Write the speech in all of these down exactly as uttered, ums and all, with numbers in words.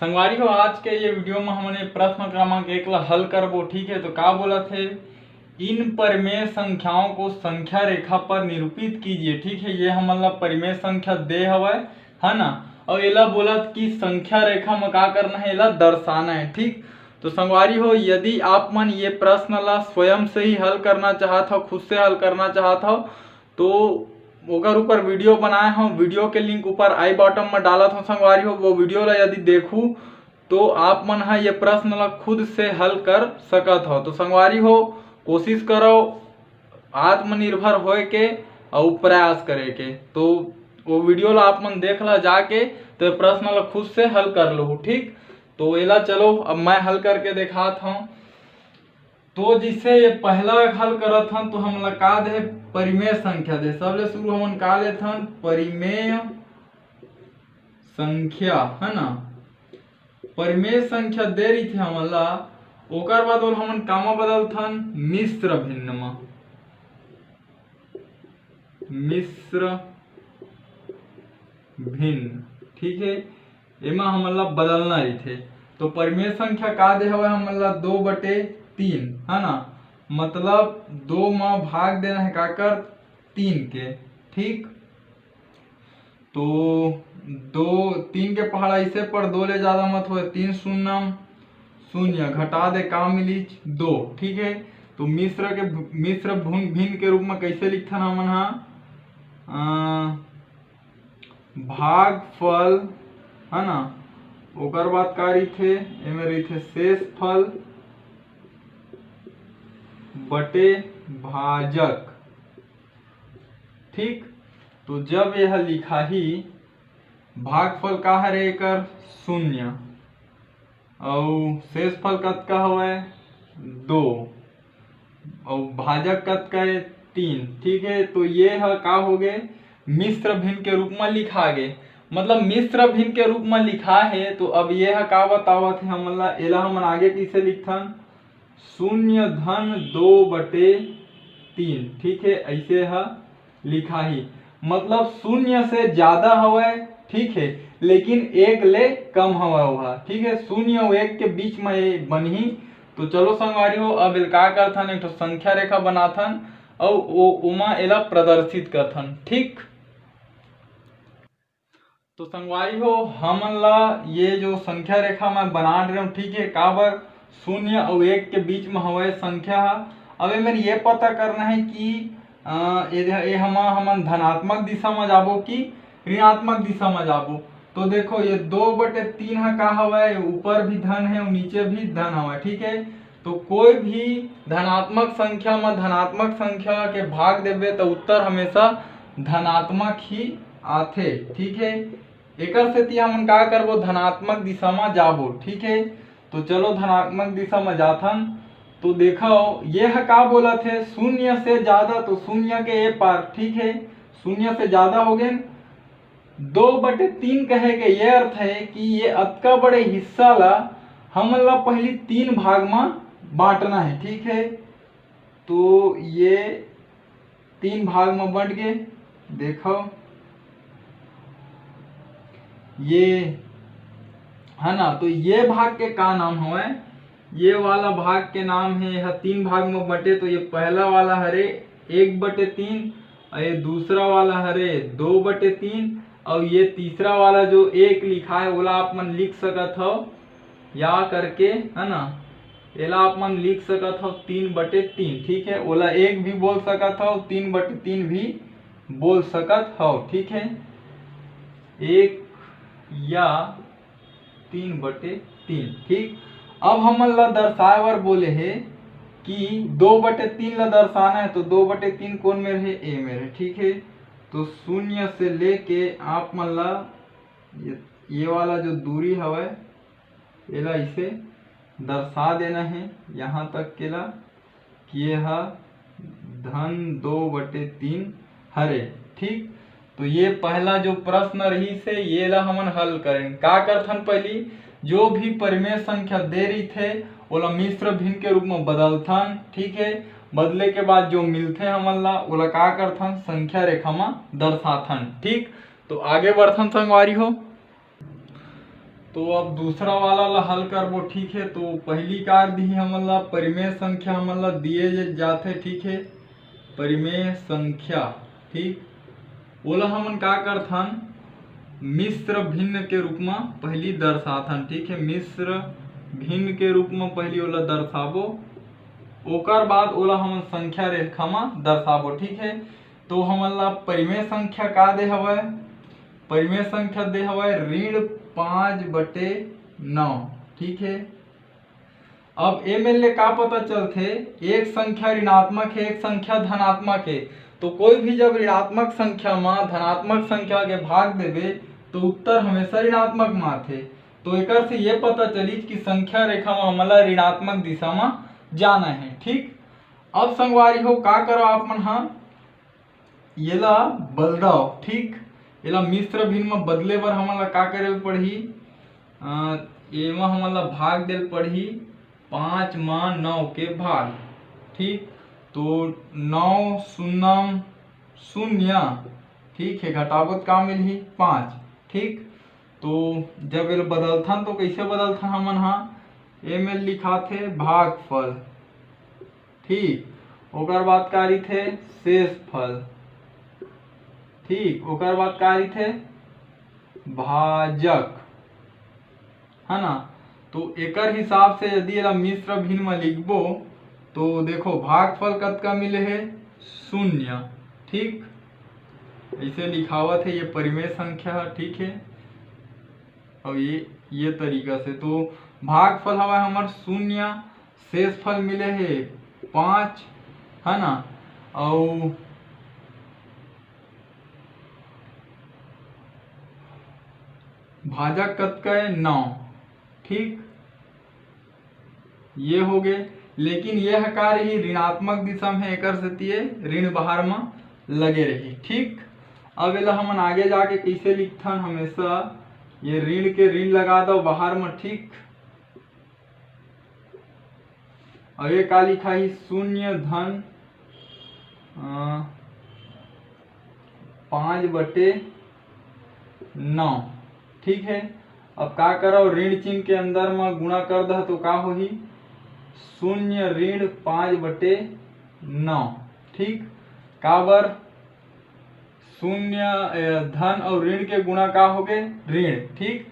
संगवारी हो, आज के ये वीडियो में हमन ये प्रश्न क्रमांक एक ला हल करबो, ठीक है। तो का बोलत हे, इन परिमेय संख्याओं को संख्या रेखा पर निरूपित कीजिए, ठीक है। ये हमन ला परिमेय संख्या दे हवय, है ना, और एला बोलत कि संख्या रेखा में का करना है, एला दर्शाना है, ठीक। तो संगवारी हो, यदि आप मन ये प्रश्न ला स्वयं से ही हल करना चाहत हो, खुद से हल करना चाहत हो, तो ओकर ऊपर वीडियो बनाए हूँ, वीडियो के लिंक ऊपर आई बॉटम में डालत हूँ संगवारी हो। वो वीडियो ला यदि देखू तो आप मन ह ये प्रश्न ला खुद से हल कर सकत हो। तो संगवारी हो, कोशिश करो आत्मनिर्भर होए के अउ प्रयास करे के। तो वो वीडियो ला आप मन देख ला जाके, तो ये प्रश्न ला खुद से हल कर लो, ठीक। तो एला चलो अब मैं हल करके दिखात हूँ। तो जैसे ये पहला हल करत हन, तो हमला का दे, परिमेय संख्या दे। सबले शुरू हमन का लेथन, परिमेय संख्या, है ना। परिमेय संख्या दे रही थे हमन ला, ओकर बाद ओला हमन कामा बदलथन, मिश्र भिन्न म, मिश्र भिन्न, ठीक है। एमा हमन ला बदलना रहिथे। तो परिमेय संख्या का दे हवय हमन ला, दो बटे तीन, है ना, मतलब दो म भाग देना है काकर, तीन के, ठीक। तो दो, तीन के पहाड़ा इसे पर दो ले ज्यादा मत होए, तीन शून्यम शून्य, घटा दे का मिलिच, दो, ठीक है। तो मिश्र के, मिश्र भुन भिन्न के रूप में कैसे लिखथन हमन हा, अ, भागफल, है ना, ओकर बाद का रहिथे, एमे रहिथे शेषफल बटे भाजक, ठीक। तो जब यह लिखाही, भागफल का हरे एकर, शून्य, अउ शेषफल कतका हवय, दो, अउ भाजक कतका हे, तीन, ठीक है। तो ये ह का हो गए, मिश्र भिन्न के रूप में लिखा गे, मतलब मिश्र भिन्न के रूप में लिखा है। तो अब ये ह का बतावत है हमन ला, एला हमन आगे कैसे लिखथन, शून्य धन दो बटे तीन, ठीक है, ऐसे ह लिखाही, मतलब शून्य से ज्यादा हवय, ठीक है, लेकिन एक ले कम हवय ओहा, ठीक है, शून्य अउ एक के बीच में ये बनही। तो चलो संगवारी हो, अब एला का करथन, एक ठो संख्या रेखा बनाथन अउ ओ, ओमा एला प्रदर्शित करथन, ठीक। तो संगवारी हो, हमन ला ये जो संख्या रेखा मैं बना रहे हूँ, ठीक है, काबर शून्य अउ एक के बीच में हवय संख्या ह। अब एमेर ये पता करना है कि अ, ये, ये हम, हमन धनात्मक दिशा में जाबो कि ऋणात्मक दिशा में जाबो। तो देखो, ये दो बटे तीन ह का हवय, ऊपर भी धन है और नीचे भी धन हवय, ठीक है। तो कोई भी धनात्मक संख्या में धनात्मक संख्या के भाग देबे तो उत्तर हमेशा धनात्मक ही आथे, ठीक है। एकर सेती हमन का करबो, धनात्मक दिशा में जाबो, ठीक है। तो चलो धनात्मक दिशा में जाथन। तो देखो ये ह का बोलत हे, शून्य से ज्यादा, तो शून्य के ए पार, ठीक है, शून्य से ज्यादा हो गए। दो बटे तीन कहे के ये अर्थ है कि ये अतका बड़े हिस्सा ला हमन ला पहली तीन भाग में बांटना है, ठीक है। तो ये तीन भाग में बंट गए, देखो ये है ना। तो ये भाग के का नाम हवय, ये वाला भाग के नाम है, यह तीन भाग में बंटे। तो ये पहला वाला हरे एक बटे तीन, और ये दूसरा वाला हरे दो बटे तीन, और ये तीसरा वाला जो एक लिखा है ओला आप मन लिख सकत हो या करके, है ना, एला आप मन लिख सकत हो तीन बटे तीन, ठीक है। ओला एक भी बोल सकत हो, तीन बटे तीन भी बोल सकत हो, ठीक है, एक या तीन बटे तीन, ठीक। अब हमन ला दर्शाए बर बोले हे कि दो बटे तीन ला दर्शाना है, तो दो बटे तीन कोन मेर हे, ए मेर हे, ठीक है। तो शून्य से लेके आप मन ला ये, ये वाला जो दूरी हवय, एला इसे दर्शा देना है यहाँ तक के ला कि ये ह धन दो बटे तीन हरे, ठीक। तो ये पहला जो प्रश्न रहिस हे, ये ला हमन हल करेन। का करथन, पहली जो भी परिमेय संख्या दे रहिथे ओला मिश्र भिन्न के रूप में बदलथन, ठीक है। बदले के बाद जो मिलथे हमन ला, ओला का करथन, संख्या रेखा में दर्शाथन, ठीक। तो आगे बढ़थन संगवारी हो। तो अब दूसरा वाला ला हल करबो, ठीक है। तो पहली का दिही हमन ला, परिमेय संख्या हमन ला दिए जे जाथे, ठीक है, परिमेय संख्या, ठीक। ओला हमन का करथन, मिश्र भिन्न के रूप म पहली दर्शाथन, ठीक है। मिश्र भिन्न के रूप म पहली ओला दर्शाबो, ओकर बाद ओला हमन संख्या रेखा म दर्शाबो, ठीक है। तो हमन ला परिमेय संख्या का दे हवय, परिमेय संख्या दे हवय ऋण पाँच बटे नौ, ठीक है। अब ए मेर ले का पता चलथे, एक संख्या ऋणात्मक है, एक संख्या धनात्मक है, तो कोई भी जब ऋणात्मक संख्या म धनात्मक संख्या के भाग देबे तो उत्तर हमेशा ऋणात्मक म आथे। तो एकर से ये पता चलिस कि संख्या रेखा म हमन ला ऋणात्मक दिशा म जाना है, ठीक। अब संगवारी हो, का करो आप मन हा, येला बदलाव, ठीक। एला मिश्र भिन्न म बदले बर हमन ला का करे पड़ही? अ, एमा हमन ला भाग देल पड़ही पाँच म नौ के भाग, ठीक। तो नौ शून्यम शून्य, ठीक है, घटाबो त का मिलही? पाँच, ठीक। तो जब एला बदलथन तो कैसे बदलथन हमन हा? एमे लिखाथे भागफल, ठीक। ओकर बाद का रहिथे? शेषफल, ठीक। ओकर बाद का रहिथे? भाजक, है ना। तो एकर हिसाब से यदि एला मिश्र भिन्न म लिखबो तो देखो, भागफल कतका मिले हे? शून्य, ठीक। ऐसे लिखावत है ये परिमेय संख्या ह, ठीक है। और ये ये तरीका से तो भागफल हवा हमर शून्य, शेषफल मिले हे पाँच, है ना। और भाजक कतका है? नौ, ठीक। ये हो गए, लेकिन ये ह का रही? ऋणात्मक दिशा में, एकर सेती ये ऋण बाहर म लगे रही, ठीक। अब एला हमन आगे जाके कैसे लिखथन? हमेशा ये ऋण के ऋण लगा दो बाहर म, ठीक। अब ये का लिखा ही? शून्य धन, अ, पाँच बटे नौ, ठीक है। अब का करव, ऋण चिन्ह के अंदर म गुणा कर दह तो का होही? शून्य ऋण पाँच बटे नौ, ठीक। काबर? शून्य, अ, धन और ऋण के गुणा का होगे? ऋण, ठीक।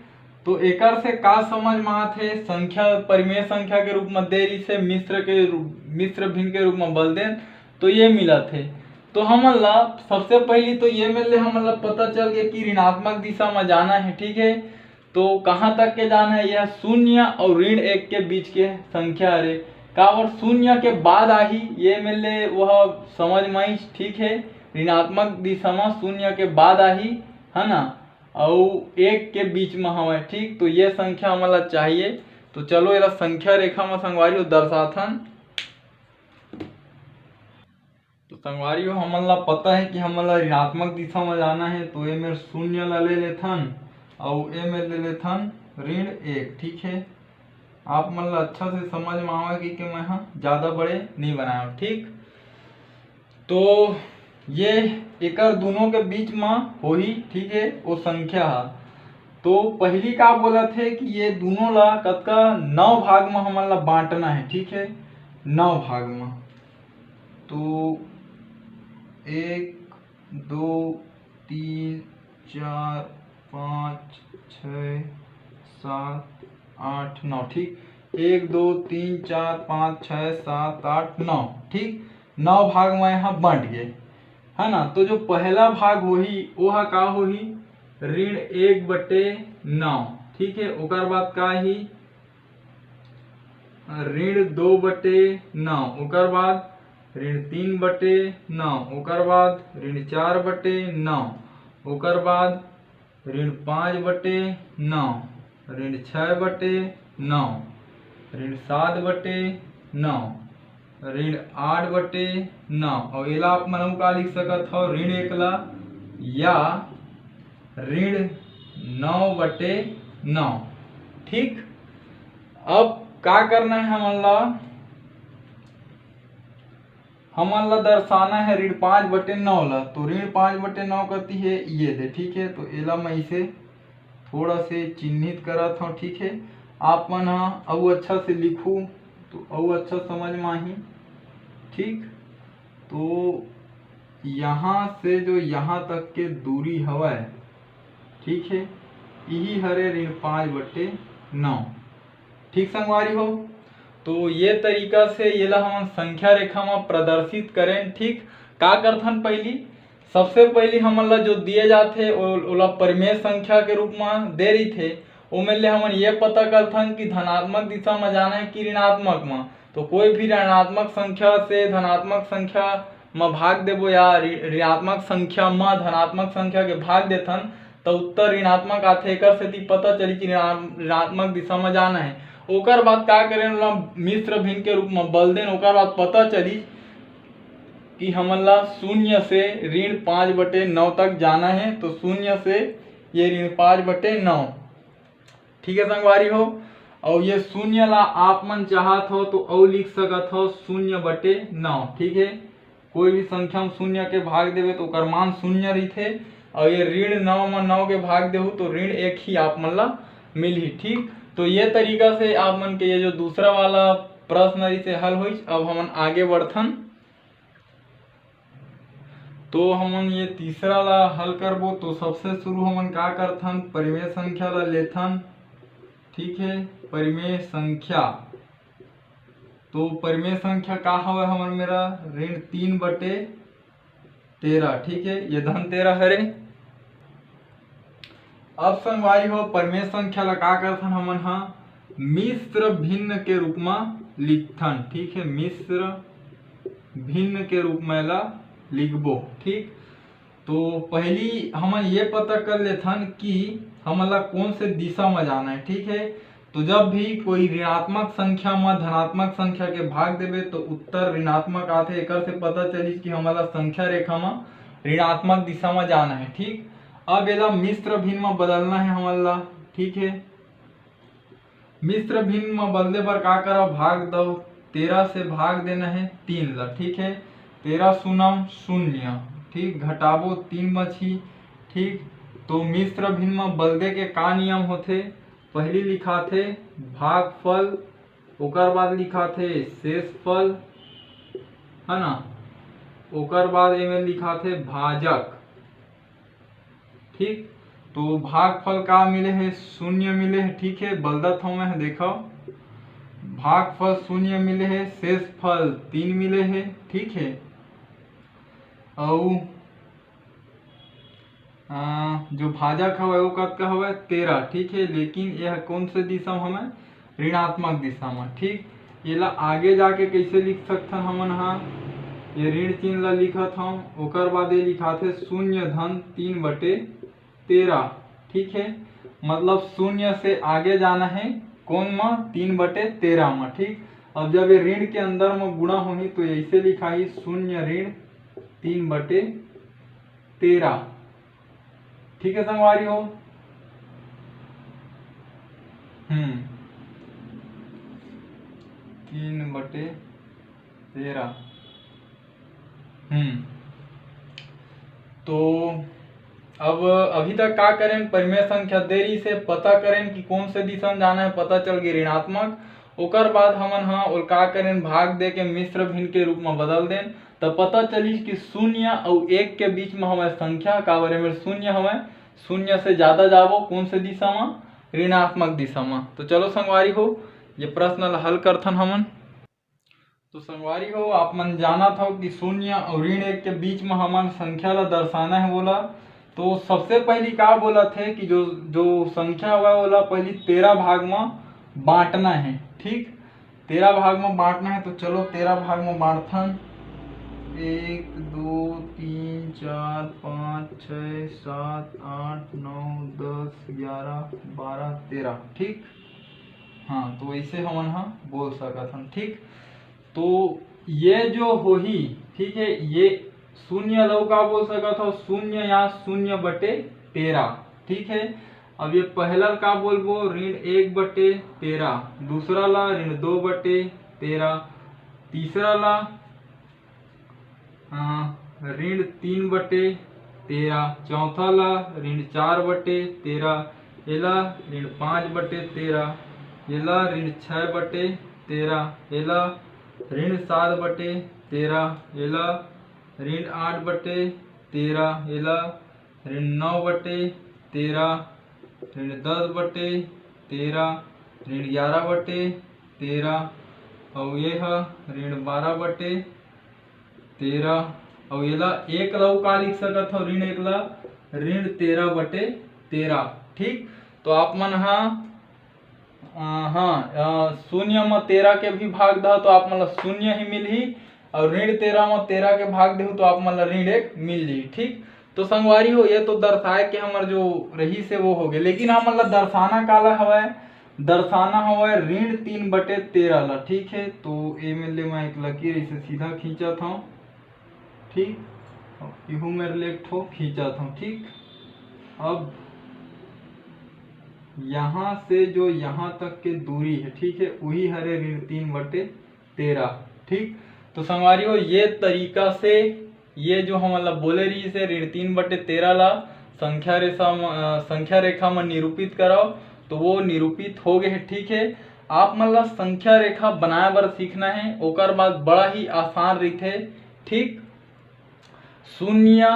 तो एकर से का समझ में आत हे? संख्या परिमेय संख्या के रूप में दे रिहिसे, मिश्र के रूप, मिश्र भिन्न के रूप में बल देन, तो ये मिलत हे। तो हमन ला सबसे पहली तो ये मेर ले हमन ला पता चल गया कि ऋणात्मक दिशा में जाना है, ठीक है। तो कहाँ तक के जाना है? यह शून्य और ऋण एक के बीच के संख्या हरे। काबर शून्य के बाद आही, ये मेर ले वह समझ में आइस, ठीक है। ऋणात्मक दिशा में शून्य के बाद आही, है ना, अउ एक के बीच में हवय, ठीक। तो ये संख्या हमन ला चाहिए। तो चलो एला संख्या रेखा में संगवारी हो दर्शाथन। तो संगवारी हो, हमन ला पता है कि हमन ला ऋणात्मक दिशा में जाना है, तो ए मेर शून्य ला ले लेथन अउ ए मेर ले लेथन ऋण एक, ठीक है। आप मन ला अच्छा से समझ में आवे कि, कि मैं हा ज़्यादा बड़े नहीं बनाया, ठीक। तो ये एकर दोनों के बीच में होही, ठीक है, वो संख्या हा। तो पहली का बोलत है कि ये दोनों ला कतका, नौ भाग में हमन ला बांटना है, ठीक है, नौ भाग में। तो एक, दो, तीन, चार, पाँच, छः, सात, आठ, नौ, ठीक। एक, दो, तीन, चार, पाँच, छः, सात, आठ, नौ, ठीक। नौ भाग में यहाँ बंट गए, है ना। तो जो पहला भाग होही, वो हा का होही, ऋण एक बटे नौ, ठीक है। ओकर बाद का ही, ऋण दो बटे नौ, ओकर बाद ऋण तीन बटे नौ, ओकर बाद ऋण चार बटे नौ, ओकर बाद ऋण पाँच बटे नौ, ऋण छः बटे नौ, ऋण सात बटे नौ, ऋण आठ बटे नौ। और एला आप मन अउ का लिख सकत हो, ऋण एक ला या ऋण नौ बटे नौ, ठीक। अब का करना है हमन ला? हमन ला दर्शाना है ऋण पाँच बटे नौ ला। तो ऋण पाँच बटे नौ कति है, ये दे, ठीक है। तो एला मैं इसे थोड़ा से चिन्हित करत हव, ठीक है। आप मन ह अउ अच्छा से लिखू तो अउ अच्छा समझ में आही, ठीक। तो यहाँ से जो यहाँ तक के दूरी हवय, ठीक है, यही हरे ऋण पाँच बटे नौ। ठीक संगवारी हो, तो ये तरीका से येला हमन संख्या रेखा में प्रदर्शित करें। ठीक, का करथन, पहली, सबसे पहली हमन ला जो दिए जाथे ओ-, ओला परिमेय संख्या के रूप में दे रहिथे। ओमे ले हमन ये पता करथन कि धनात्मक दिशा में जाना है कि ऋणात्मक में। तो कोई भी ऋणात्मक संख्या से धनात्मक संख्या में भाग देबो या ऋ-, ऋणात्मक संख्या में धनात्मक संख्या के भाग देथन, तो उत्तर ऋणात्मक आथे। एकर सेती पता चली कि ऋणा-, ऋणात्मक दिशा में जाना है। ओकर बाद का करें, ओला मिश्र भिन्न के रूप में बल देन। ओकर बाद पता चली कि हमन ला शून्य से ऋण पाँच बटे नौ तक जाना है, तो शून्य से ये ऋण पाँच बटे नौ। ठीक है संगवारी हो, और ये शून्य ला आप मन चाहत हो तो अउ लिख सकत हो शून्य बटे नौ। ठीक है, कोई भी संख्या में शून्य के भाग देवे तो ओकर मान शून्य रहिथे, और ये ऋण नौ में नौ के भाग देहू तो ऋण एक ही आप मन ला मिलही। ठीक, तो ये तरीका से आप मन के ये जो दूसरा वाला प्रश्न रहिसे हल होइस। अब हमन आगे बढ़थन। तो हमन ये तीसरा ला हल करबो। तो सबसे शुरू हमन का करथन, परिमेय संख्या ला लेथन। ठीक है, परिमेय संख्या, तो परिमेय संख्या का हवय हमर मेरा, ऋण तीन बटे तेरह। ठीक है, ये धन तेरह हरे। अब संगवारी हो, परिमेय संख्या ला का करथन हमन हा, मिश्र भिन्न के रूप में लिखथन। ठीक है, मिश्र भिन्न के रूप में ला लिखबो। ठीक, तो पहली हमन ये पता कर लेथन कि हमन ला कौन से दिशा में जाना है। ठीक है, तो जब भी कोई ऋणात्मक संख्या में धनात्मक संख्या के भाग देबे तो उत्तर ऋणात्मक आथे। एकर से पता चलिस कि हमन ला संख्या रेखा में ऋणात्मक दिशा में जाना है। ठीक, अब एला मिश्र भिन्न में बदलना है हमन ला। ठीक है, मिश्र भिन्न में बदले बर का करव, भाग दव, तेरह से भाग देना है तीन ला। ठीक है, तेरह शून्यम शून्य। ठीक, घटाबो तीन बची। ठीक, तो मिश्र भिन्न में बदले के का नियम होथे, पहली लिखाथे भागफल, ओकर बाद लिखाथे शेषफल, है ना, ओकर बाद एमे लिखाथे भाजक। ठीक, तो भागफल का मिले है, शून्य मिले है। ठीक है, बदलत हूँ मैं, देखो, भागफल शून्य मिले है, शेषफल तीन मिले है। ठीक है, अउ आ, जो भाजक हवय वो कतका हवय, तेरह। ठीक है, लेकिन यह कौन से दिशा में हवय, ऋणात्मक दिशा में। ठीक, एला आगे जाके कैसे लिख सकथन हमन हा, ये ऋण चिन्ह ला लिखत हव, ओकर बाद ये लिखाथे शून्य धन तीन बटे तेरह। ठीक है, मतलब शून्य से आगे जाना है कौन में, तीन बटे तेरह में। ठीक, अब जब ये ऋण के अंदर में गुणा होही तो ऐसे लिखाही शून्य ऋण तीन बटे तेरह। ठीक है संगवारी हो, हम्म, तीन बटे तेरह। हम्म, तो अब अभी तक का करें, परिमेय संख्या दे रहिसे, पता करें कि कौन से दिशा में जाना है, पता चल गई ऋणात्मक। ओकर बाद हमन हा ओल का करें, भाग दे के मिश्र भिन्न के रूप में बदल देन, त पता चलिस कि शून्य अउ एक के बीच में हवय संख्या, काबर एमेर शून्य हवय, शून्य से ज्यादा जाबो कौन से दिशा में, ऋणात्मक दिशा में। तो चलो संगवारी हो, ये प्रश्न ला हल करथन हमन। तो संगवारी हो, आप मन जानत हव कि शून्य अउ ऋण एक के बीच में हमन संख्या ला दर्शाना है बोला। तो सबसे पहली का बोलत है कि जो जो संख्या हवय ओला पहली तेरह भाग में बांटना है। ठीक, तेरह भाग में बांटना है। तो चलो तेरह भाग में बांटथन, एक, दो, तीन, चार, पाँच, छः, सात, आठ, नौ, दस, ग्यारह, बारह, तेरह। ठीक, हाँ, तो ऐसे हमन हा बोल सकत हन। ठीक, तो ये जो होही, ठीक है, ये शून्य ला का बोल सकत हो, शून्य या शून्य बटे तेरह। ठीक है, अब ये पहला का बोलबो, ऋण एक बटे तेरह, दूसरा ला ऋण दो बटे तेरह, तीसरा ला अ, ऋण तीन बटे तेरह, चौथा ला ऋण चार बटे तेरह, एला ऋण पाँच बटे तेरह, एला ऋण छः बटे तेरह, एला ऋण सात बटे तेरह, एला ऋण आठ बटे तेरह, एला ऋण नौ बटे तेरह, ऋण दस बटे तेरह, ऋण ग्यारह बटे तेरह, अउ ये ह ऋण बारह बटे तेरह। अउ एला एक ला अउ का लिख सकत हव, ऋण एक ला, ऋण तेरह बटे तेरह। ठीक, तो आप मन हा, अ, हाँ, अ, शून्य म तेरह के भी भाग दह तो आप मन ला शून्य ही मिलही, और ऋण तेरह म तेरह के भाग देहू तो आप मन ला ऋण एक मिल जाही। ठीक, तो संगवारी हो, ये तो दर्शाए के हमर जो रहिस हे वो हो गए, लेकिन हमन ला दर्शाना काला हवय, दर्शाना हवय ऋण तीन बटे तेरह ला। ठीक है, तो ए में ले मैं एक लकीर इसे सीधा खींचत हूँ। ठीक, इहू मेरे ले एक ठो खींचत हूँ। ठीक, अब यहाँ से जो यहाँ तक के दूरी है, ठीक है, वही हरे ऋण तीन बटे तेरह। ठीक, तो संगवारी हो, ये तरीका से, ये जो हमन ला बोले रहिस हे ऋण तीन बटे तेरह ला संख्या रेखा म, अ, संख्या रेखा म निरूपित कराओ, तो वो निरूपित हो गए हे। ठीक है, आप मन ला संख्या रेखा बनाए बर सीखना है, ओकर बाद बड़ा ही आसान रहिथे। ठीक, शून्य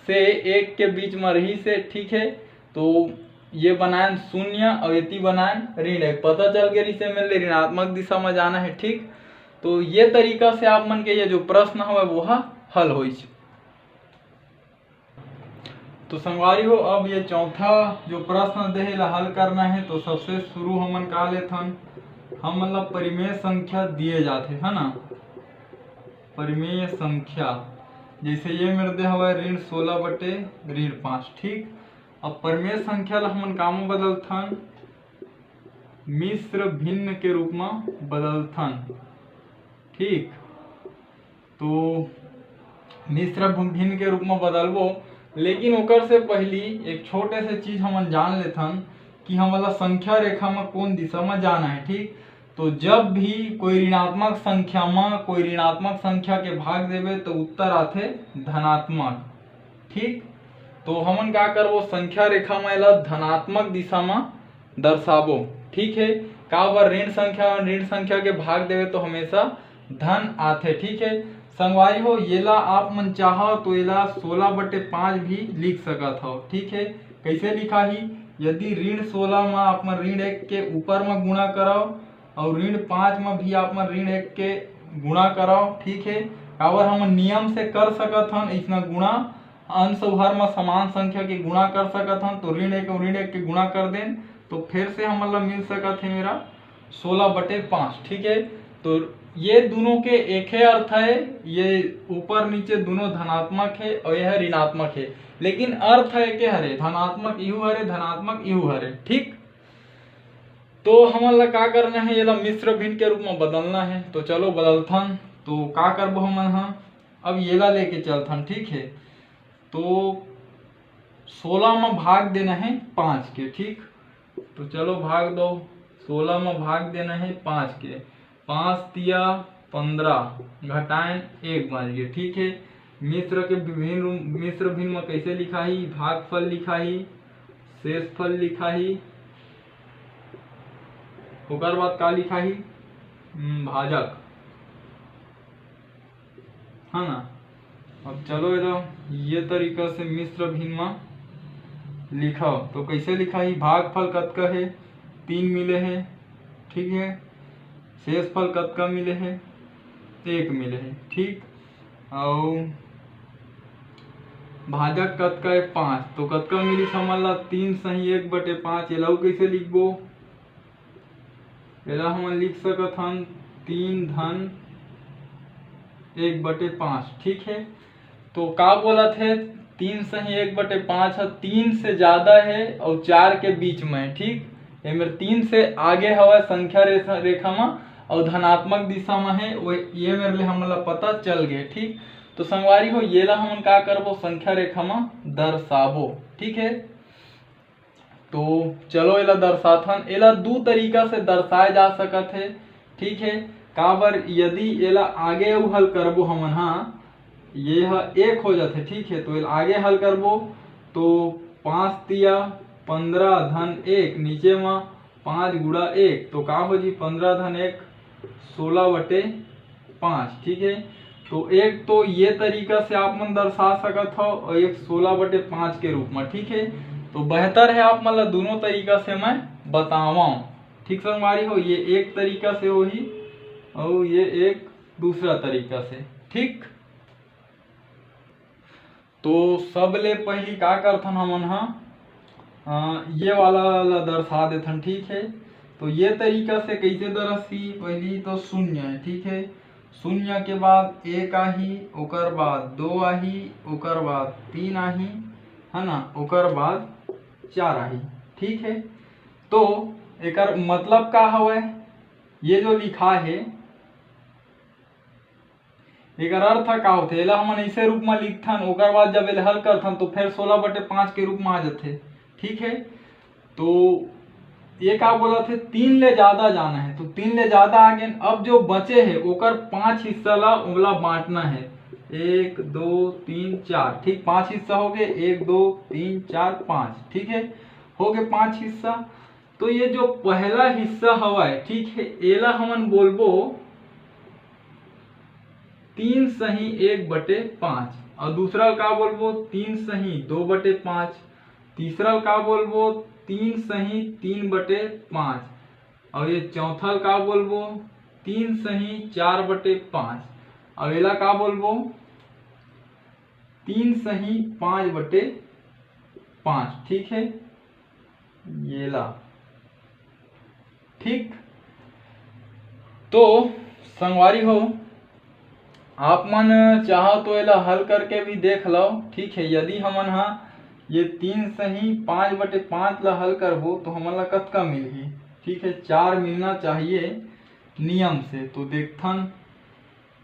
से एक के बीच में रहिस हे। ठीक है, तो ये बनायन शून्य और एती बनायन ऋण एक, पता चल गए रहिस हे मेरे ले ऋणात्मक दिशा में जाना है। ठीक, तो ये तरीका से आप मन के ये जो प्रश्न हवे वो ह हल होइस। तो संगवारी हो, अब ये चौथा जो प्रश्न दे हे, ला हल करना है। तो सबसे शुरू हमन का लेथन, हमन ला परिमेय संख्या दिए जाथे, है ना, परिमेय संख्या। जैसे ये मेरे दे हवय ऋण सोलह बटे ऋण पाँच। ठीक, अब परिमेय संख्या ला हमन का म बदलथन, मिश्र भिन्न के रूप में बदलथन। ठीक, तो मिश्र भिन्न के रूप में बदलबो, लेकिन ओकर से पहली एक छोटे से चीज हमन जान लेथन कि हमन ला संख्या रेखा में कौन दिशा में जाना है। ठीक, तो जब भी कोई ऋणात्मक संख्या में कोई ऋणात्मक संख्या के भाग देबे तो उत्तर आथे धनात्मक। ठीक, तो हमन का करबो, संख्या रेखा में एला धनात्मक दिशा में दर्शाबो। ठीक है, काबर ऋण संख्या में ऋण संख्या के भाग देवे तो हमेशा धन आथे। ठीक है संगवारी हो, येला आप मन चाहो तो एला सोलह बटे पाँच भी लिख सकत हो। ठीक है, कैसे लिखाही, यदि ऋण सोलह में आप मन ऋण एक के ऊपर में गुणा कराओ और ऋण पाँच में भी आप मन ऋण एक के गुणा कराओ। ठीक है, काबर हम नियम से कर सकत हन इसना गुणा, अंश अउ हर में समान संख्या के गुणा कर सकत हन, तो ऋण एक अउ ऋण एक के गुणा कर देन तो फिर से हमन ला मिल सकत है मेरा सोलह बटे पाँच। ठीक है, तो ये दोनों के एक ही अर्थ है, ये ऊपर नीचे दोनों धनात्मक है और यह ऋणात्मक है, लेकिन अर्थ है के हरे, धनात्मक इहू हरे, धनात्मक इहू हरे। ठीक, तो हमन ला का करना है, ये ला मिश्र भिन्न के रूप में बदलना है। तो चलो बदलथन। तो का करबो हमन हा, अब ये ला लेके चलथन। ठीक है, तो सोलह में भाग देना है पाँच के। ठीक, तो चलो भाग दो, सोलह में भाग देना है पाँच के। पाँच तिया पन्द्रह, घटाएं एक बाज गे। ठीक है, मिश्र के विभिन्न रूप, मिश्र भिन्न में कैसे लिखाही, भागफल लिखाही, शेषफल लिखाही, ओकर बाद का लिखाही, हम्म, भाजक, है ना। अब चलो एला ये तरीका से मिश्र भिन्न में लिखो, तो कैसे लिखाही, भागफल कतका है, तीन मिले है। ठीक है, शेषफल कतका मिले है, एक मिले है। ठीक, अउ भाजक कतका है, पाँच। तो कतका मिली हमन ला, तीन सही एक बटे पाँच। एला अउ कैसे लिखबो, एला हमन लिख सकत हन तीन धन एक बटे पाँच। ठीक है, तो का बोलत है, तीन सही एक बटे पाँच ह तीन से ज्यादा है और चार के बीच में है। ठीक, ये मेर तीन से आगे हवय संख्या रेखा, रेखा में और धनात्मक दिशा में है, वो ये मेरे लिए हमन ला पता चल गए। ठीक, तो संगवारी हो, ये ला हमन का करबो, संख्या रेखा में दर्शाबो। ठीक है, तो चलो एला दर्शाथन। एला दू तरीका से दर्शाए जा सकत है। ठीक है, काबर यदि एला आगे अउ हल करबो हमन हा, ये ह एक हो जाथे। ठीक है, तो एला आगे हल करबो तो पाँच तिया पंद्रह धन एक, नीचे म पाँच गुणा एक, तो का हो जी, पंद्रह धन एक, सोलह बटे पाँच। ठीक है, तो एक तो ये तरीका से आप मन दर्शा सकत हो, और एक सोलह बटे पाँच के रूप में। ठीक है, तो बेहतर है आप मन ला दोनों तरीका से मैं बतावं। ठीक संगवारी हो, ये एक तरीका से होही और ये एक दूसरा तरीका से। ठीक, तो सबले पहली का करथन हमन ह, अ, ये वाला ला दर्शा देथन। ठीक है, तो ये तरीका से कैसे दर्शी, पहली तो शून्य है। ठीक है, शून्य के बाद एक आही, ओकर बाद दो आही, ओकर बाद तीन आही, है ना, ओकर बाद चार आही। ठीक है, तो एकर मतलब का हवय, ये जो लिखा है, एकर अर्थ का होथे? एला हमन ऐसे रूप में लिखथन, ओकर बाद जब एला हल करथन तो फिर सोलह बटे पाँच के रूप में आ जाथे। ठीक है, तो ये का बोलत हे, तीन ले ज्यादा जाना है, तो तीन ले ज्यादा आ गए। अब जो बचे है ओकर पांच हिस्सा ला ओला बांटना है, एक, दो, तीन, चार। ठीक, पांच हिस्सा हो गए, एक, दो, तीन, चार, पांच। ठीक है, हो गए पांच हिस्सा। तो ये जो पहला हिस्सा हवय, ठीक है, एला हमन बोलबो तीन सही एक बटे पाँच, और दूसरा का बोलबो, तीन सही दो बटे पाँच, तीसरा का बोलबो, तीन सही तीन बटे पाँच, और ये चौथा का बोलबो, तीन सही चार बटे पाँच, और एला का बोलबो, तीन सही पाँच बटे पाँच। ठीक है, ये ला। ठीक, तो संगवारी हो, आप मन चाहो तो एला हल करके भी देख लो। ठीक है, यदि हमन हा ये तीन सही पाँच बटे पाँच ला हल करबो तो हमन ला कतका मिलही? ठीक है, चार मिलना चाहिए नियम से। तो देखथन,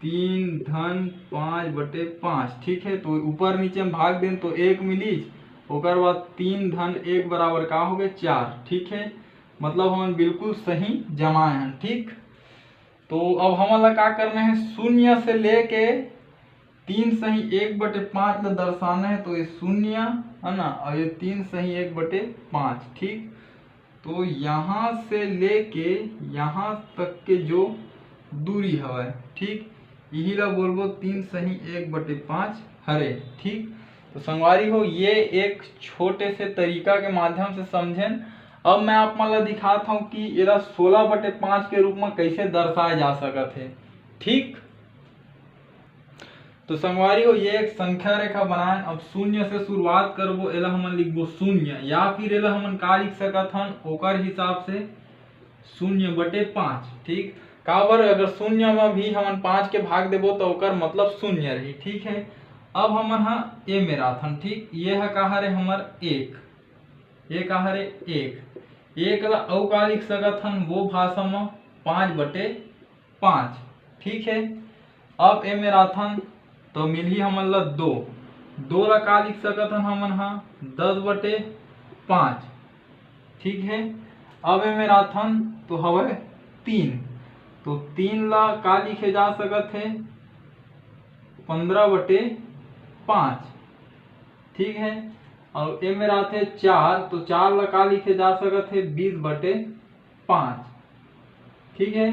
तीन धन पाँच बटे पाँच। ठीक है, तो ऊपर नीचे में भाग देन तो एक मिलीच, ओकर बाद तीन धन एक बराबर का हो गए? चार। ठीक है, मतलब हमन बिल्कुल सही जमाए हन। ठीक, तो अब हमन ला का करना है, शून्य से लेके तीन सही एक बटे पाँच ला दर्शाना है। तो ये शून्य है ना, और ये तीन सही एक बटे पाँच। ठीक, तो यहाँ से लेके यहाँ तक के जो दूरी हवय, ठीक, यही ला बोलबो तीन सही एक बटे पाँच हरे। ठीक, तो संगवारी हो, ये एक छोटे से तरीका के माध्यम से समझेन। अब मैं आप मन ला दिखात हूँ कि एला सोलह बटे पाँच के रूप में कैसे दर्शाए जा सकत हे। ठीक, तो संगवारी हो, ये एक संख्या रेखा बनाए। अब शून्य से शुरुआत करबो, एला हमन लिखबो शून्य, या फिर एला हमन का लिख सकत हन, ओकर हिसाब से शून्य बटे पाँच। ठीक, काबर, अगर शून्य में भी हमन पाँच के भाग देबो तो ओकर मतलब शून्य रही। ठीक है, अब हमन हा ए मेर आथन। ठीक, ये हा का हरे हमर एक, ये का हरे एक, एक ला अउ का लिख सकत हन, वो भाषा में पाँच बटे पाँच। ठीक है, अब ए मेर आथन तो मिलही हमन ला दो, दो ला का लिख सकत हन हमन हा, दस बटे पाँच। ठीक है, अब ए मेर आथन तो हवय तीन, तो तीन ला का लिखे जा सकत है, पंद्रह बटे पाँच। ठीक है, और ए मेर आथे चार, तो चार ला का लिखे जा सकत है, बीस बटे पाँच। ठीक है,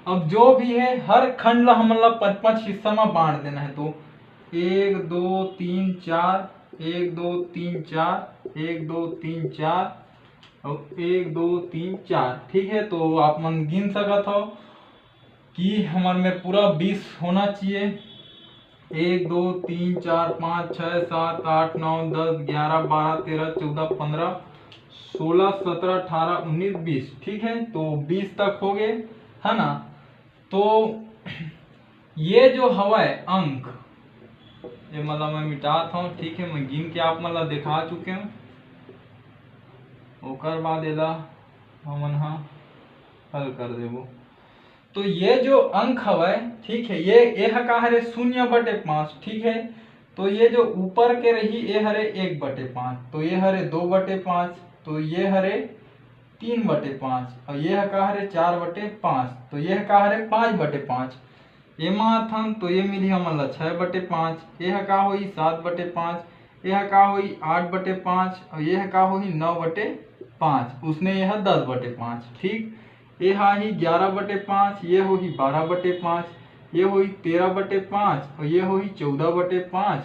अब जो भी है हर खंड ला हमन ला पाँच पाँच हिस्सा में बांट देना है। तो एक दो तीन चार, एक दो तीन चार, एक दो तीन चार और एक दो तीन चार। ठीक है, तो आप मन गिन सकत हो कि हमर में पूरा बीस होना चाहिए। एक, दो, तीन, चार, पाँच, छः, सात, आठ, नौ, दस, ग्यारह, बारह, तेरह, चौदह, पन्द्रह, सोलह, सत्रह, अठारह, उन्नीस, बीस। ठीक है, तो बीस तक हो गए, है ना? तो ये जो हवय अंक, ये मतलब मैं मिटात हूँ। ठीक है, मैं गिन के आप मन ला दिखा चुके हूँ, ओकर बाद एला हमन हा हल कर देबो। तो ये जो अंक हवय, ठीक है, ये, ये ह का हरे, शून्य बटे पाँच। ठीक है, तो ये जो ऊपर के रही, ये हरे एक बटे पाँच, तो ये हरे दो बटे पाँच, तो ये हरे तीन बटे पाँच, और ये ह का हरे, चार बटे पाँच, तो ये ह का हरे, पाँच बटे पाँच। एमा आथन तो ये मिली हमन ला छः बटे पाँच, ये ह का होई, सात बटे पाँच, यह का होही आठ बटे पाँच और यह का होही नौ बटे पाँच, उसने यह दस बटे पाँच। ठीक, ये हा ही ग्यारह बटे पाँच, ये होही बारह बटे पाँच, ये होही तेरह बटे पाँच और ये होही चौदह बटे पाँच,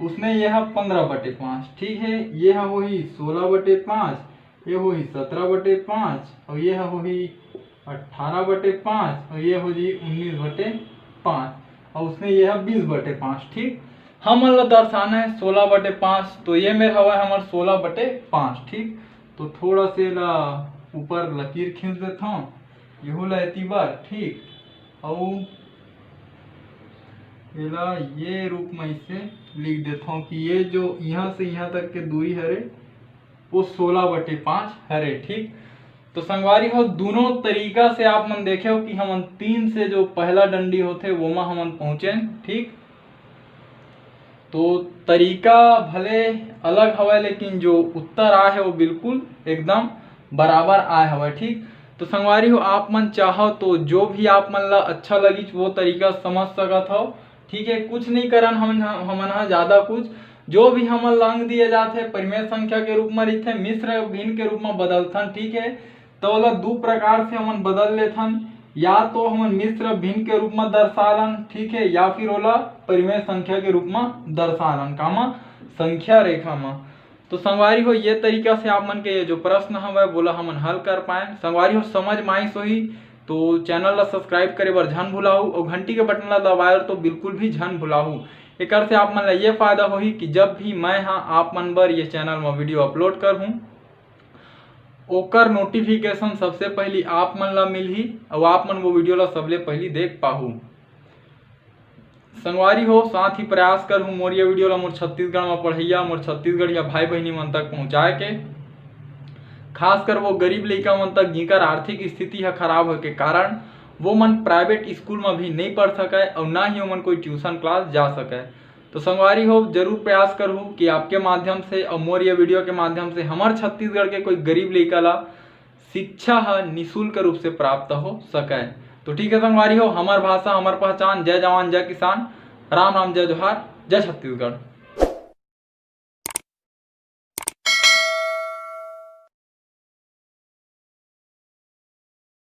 उसने यह पंद्रह बटे पाँच। ठीक है, ये हा होही सोलह बटे पाँच, ये होही सत्रह बटे पाँच और ये हा होही अट्ठारह बटे पाँच और ये हो जी उन्नीस बटे पाँच और उसने यह बीस बटे पाँच। ठीक, हमन ला दर्शाना है सोलह बटे पाँच, तो ये मेर हवा हमर सोलह बटे पाँच। ठीक, तो थोड़ा से ला ऊपर लकीर खींच देता हूँ, यहू ला एती बार। ठीक, और एला ये रूप में इसे लिख देता हूँ कि ये जो यहाँ से यहाँ तक के दूरी हरे वो सोलह बटे पाँच हरे। ठीक, तो संगवारी हो दोनों तरीका से आप मन देखे हो कि हमन तीन से जो पहला डंडी होथे वो मा हमन पहुँचे। ठीक, तो तरीका भले अलग हवय लेकिन जो उत्तर आए है वो बिल्कुल एकदम बराबर आए हवय। ठीक, तो संगवारी हो आप मन चाहो तो जो भी आप मन ला अच्छा लगिच वो तरीका समझ सकत हो। ठीक है, कुछ नहीं करन हम हमन हा ज्यादा कुछ, जो भी हमन ला अंक दिए जाथे परिमेय संख्या के रूप में रहिथे, मिश्र भिन्न के रूप में बदलथन। ठीक है, तो ओला दू प्रकार से हमन बदल लेथन, या तो हमन मिश्र भिन्न के रूप में दर्शालन, ठीक है, या फिर ओला परिमेय संख्या के रूप में दर्शालन, कामा संख्या रेखा में। तो संगवारी हो ये तरीका से आप मन के ये जो प्रश्न हवय वोला हमन हल कर पाए। संगवारी हो समझ में आइस होही तो चैनल ला सब्सक्राइब करे बर झन भुलाहू और घंटी के बटन ला दबाए तो बिल्कुल भी झन भुलाहू। एकर से आप मन ला ये फायदा होही कि जब भी मैं हा आप मन बर ये चैनल में वीडियो अपलोड करहूँ ओकर नोटिफिकेशन सबसे पहली आप मन ला मिलही और आप मन वो वीडियो ला सबले पहली देख पाहू। संगवारी हो साथ ही प्रयास करहूँ मोर ये वीडियो ला मोर छत्तीसगढ़ में पढ़ैया मोर छत्तीसगढ़िया भाई बहिनी मन तक पहुँचाए के, खासकर वो गरीब लइका मन तक जिनकर आर्थिक स्थिति ह खराब होए के कारण वो मन प्राइवेट स्कूल में भी नहीं पढ़ सके और ना ही ओमन कोई ट्यूशन क्लास जा सके। तो संगवारी हो जरूर प्रयास करहू कि आपके माध्यम से और मोर ये वीडियो के माध्यम से हमर छत्तीसगढ़ के कोई गरीब लइका ला शिक्षा ह निशुल्क रूप से प्राप्त हो सके। तो ठीक है संगवारी हो, हमर भाषा हमर पहचान। जय जवान जय किसान, राम राम जय जोहार, जय छत्तीसगढ़।